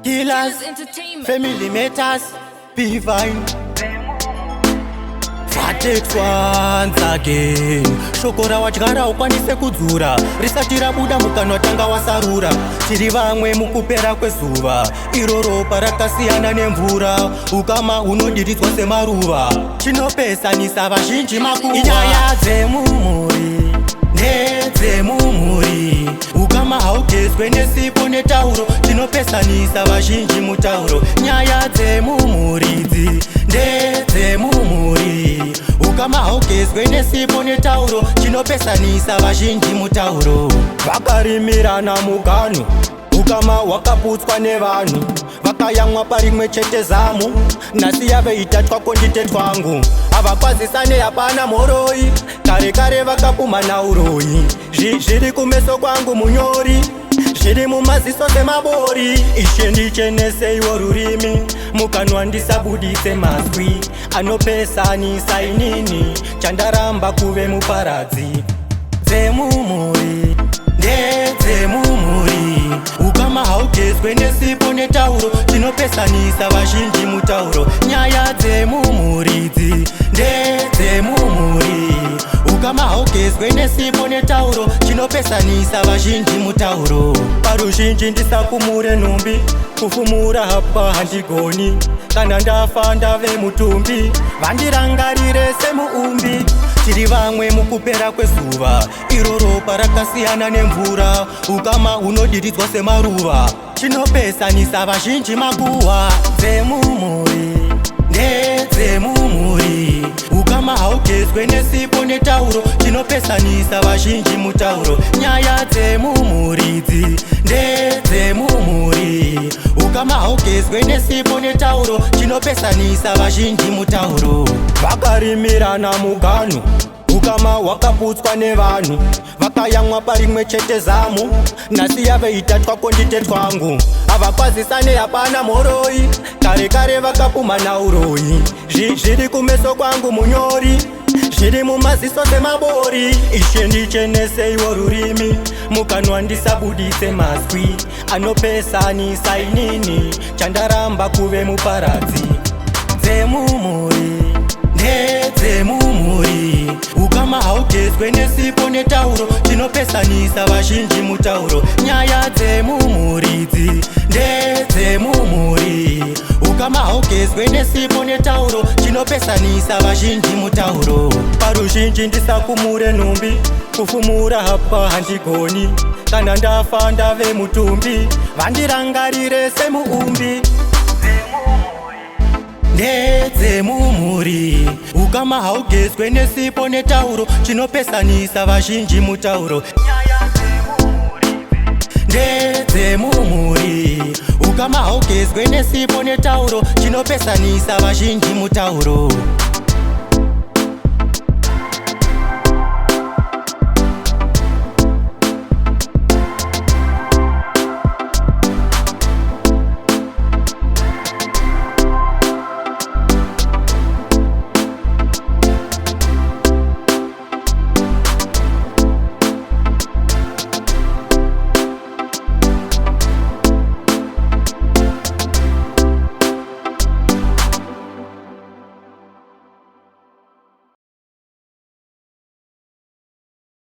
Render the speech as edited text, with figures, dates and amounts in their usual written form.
Killers, Entertainment. Family Matters, P-Vine. Fatex once again. Shoko rawadyara ukwanise kudzura risati rabuda mukanwa, tanga wasarura. Tiri vamwe mukupera kwezuva, iro ropa rakasiyana nemvura. Ukama hunodiridzwa semaruva, chinopesanisa vazhinji makuhwa. Inyaya dzemumhuri, ndedzemumhuri. Ukama haugezwe nesipo netauro, chinopesanisa vazhinji mutauro. Nyaya dzemumhuridzi ndedzemumhuri. Ukama haugezwe nesipo netauro, chinopesanisa vazhinji mutauro. Vakarimirana mugano, ukama hwakaputswa nevanhu vakayamwa parimwe chete zamu. Nhasi yave ita twako ndite twangu, havakwazisane, hapana mhoroi. Kare kare vakapumhana uroyi. Zviri kumeso kwangu munyori, zviri mumaziso semabori. Ishe, ndicheneseiwo rurimi, mukanwa ndisabudise mazwi anopesanisa inini, chandaramba kuve muparadzi. Dzemumhuri, ndedzemumhuri. Ukama haugezwe nesipo netauro, chinopesanisa vazhinji mutauro. Nyaya dzemumhuridzi ndedzemumhuri. Ukama haugezwe nesipo netauro, chinopesanisa vazhinji mutauro. Paruzhinji ndisakumure nhumbi, kufumura hapa handigoni. Kana ndafa ndave mutumbi, vandirangarire semuumbi. Tiri vamwe mukupera kwezuva, iro ropa rakasiyana nemvura. Ukama hunodiridzwa semaruva, chinopesanisa vazhinji makuhwa. Dzemumhuri, ndedzemumhuri. Ukama haugezwe nesipo netauro, chinopesanisa vazhinji mutauro. Nyaya dzemumhuridzi ndedzemumhuri. Ukama haugezwe nesipo netauro, chinopesanisa vazhinji mutauro. Vakarimirana mugano, ukama hwakaputswa nevanhu vakayamwa parimwe chete zamu. Nhasi yave ita twako ndite twangu, havakwazisane, hapana mhoroi. Kare kare vakapumhana uroyi. Zviri kumeso kwangu munyori, zviri mumaziso semabori. Ishe, ndicheneseiwo rurimi, mukanwa ndisabudise mazwi anopesanisa inini, chandaramba kuve muparadzi. Dzemumhuri, ndedzemumhuri. Ukama haugezwe nesipo netauro, chinopesanisa vazhinji mutauro. Nyaya dzemumhuridzi ndedzemumhuri. Ukama haugezwe nesipo netauro, chinopesanisa vazhinji mutauro. Paruzhinji ndisakumure nhumbi, kufumura hapa handigoni. Kana ndafa ndave mutumbi, vandirangarire semuumbi. Ndedzemumhuri. Ukama haugezwe nesipo netauro, chinopesanisa vazhinji mutauro. Ndedzemumhuri. Ukama haugezwe nesipo netauro, chinopesanisa vazhinji mutauro.